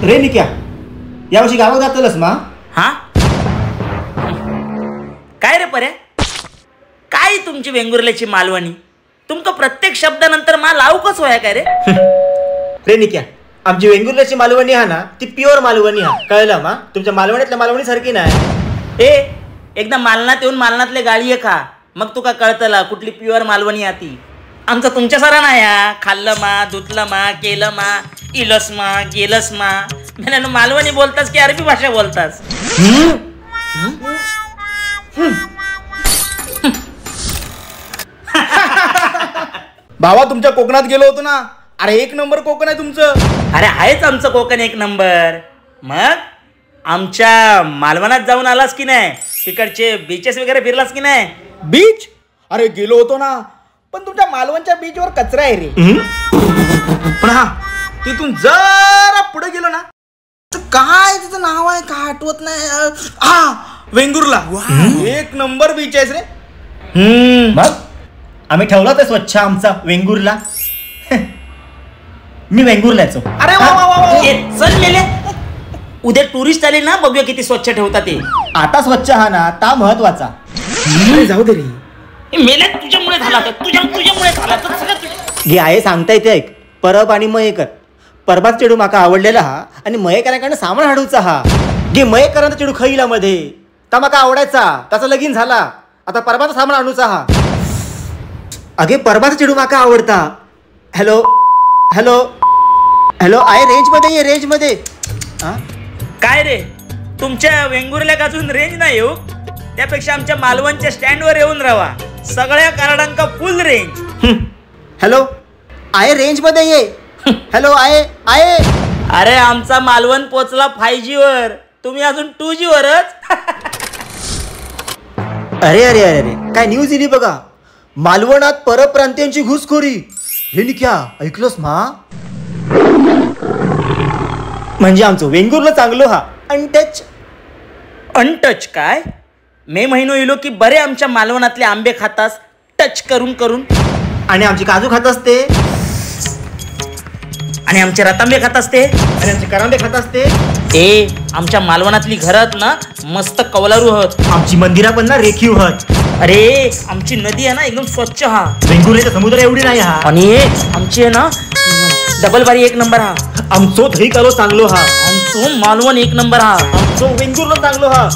रे निक्या, यावर्षी गावात जातलंस मा? हा काय रे परे, काय तुमची वेंगुर्ल्याची मालवणी? तुमका प्रत्येक शब्दानंतर मा लावू कस होया काय रे? रे निक्या, आमची वेंगुर्ल्याची मालवणी हा ना, ती प्युअर मालवणी हा, कळलं मा? तुमच्या मालवणीतल्या मालवणी सारखी नाही. ए एकदा मालनात येऊन मालनातले गाळी खा, मग तुका कळतला कुठली प्युअर मालवणी हा ती. आमचा तुमच्या सारा नाही हा, खाल्लं मा, धुतलं मा, केलं मा, इलस मा, गेलस मा. म्हणालो मालवणी बोलतास की अरबी भाषा बोलतास? भावा तुमच्या कोकणात गेलो होतो ना, अरे एक नंबर कोकण आहे तुमचं. अरे आहेच आमचं कोकण एक नंबर. मग आमच्या मालवणात जाऊन आलास की नाही? तिकडचे बीचेस वगैरे फिरलास की नाही? बीच? अरे गेलो होतो ना, पण तुमच्या मालवणच्या बीचवर कचरा आहे रे. पण हा तिथून जरा पुढे गेलो ना, काय तिचं नाव आहे काय आठवत नाही, हा वेंगुर्ला, एक नंबर बीच आहे रे. मग आम्ही ठेवला तर स्वच्छ आमचा वेंगुर्ला. मी वेंगुर्ल्याचो. अरे वा वा वा, चल मेले, उद्या टुरिस्ट आले ना, बघूया किती स्वच्छ ठेवतात ते. आता स्वच्छ हा ना ता महत्वाचा. जाऊ दे रे मेले, तुझ्यामुळे झाला, तुझ्यामुळे झाला सगळं. घे आहे सांगता येते ऐक, परब आणि मयेकर. परबात चेडू माका आवडलेला हा, आणि मयेकरांकडनं सामान हाडूचा हा. घे मयेकरांचा चेडू खईला मध्ये ता माका आवडायचा, त्याचा लगीन झाला, आता परबाचा सामान आणूचा हा. अगे परबाचा चेडू माका आवडता. हॅलो हॅलो हॅलो, आहे रेंज मध्ये ये, रेंज मध्ये. काय रे तुमच्या वेंगुर्ल्याक अजून रेंज नाही हो? त्यापेक्षा आमच्या मालवणच्या स्टँडवर येऊन राहा, सगळ्या कार्डांका फुल रेंज. हॅलो आहे रेंज मध्ये ये. हॅलो आहे आहे. अरे आमचा मालवण पोचला 5G वर, तुम्ही अजून 2G वरच. अरे अरे अरे अरे काय न्यूज दिली बघा, मालवणात परप्रांतीयांची घुसखोरी. हे निक्या ऐकलंस मा? म्हणजे आमचं वेंगुर्ला चांगलो हा, अनटच. अनटच काय? मे महिनो इलो की बरे आमच्या मालवणातले आंबे खातास टच करून करून, आणि आमची काजू खात असते, आणि आमचे रतांबे खात असते, आणि आमचे करांबे खात असते. ए आमच्या मालवणातली घरात ना मस्त कौलारू हत, आमची मंदिरा पण ना रेखीव हत. अरे आमची नदी आहे ना एकदम स्वच्छ हा, वेंगुर्ल्याच्या समुद्र एवढी नाही हा. आणि आमची आहे ना डबल बारी एक नंबर हा, आमचो दही कालो चांगलो हा, आमचो मालवण एक नंबर हा, आमचो वेंगुर्ला चांगलो हा.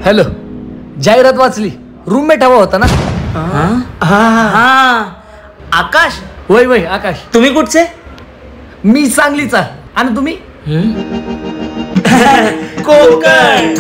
हॅलो, जाहिरात वाचली, रूममेट हवा होता ना? हा आकाश. वय वय आकाश. तुम्ही कुठचे? मी सांगलीचा. आणि तुम्ही? कोकण.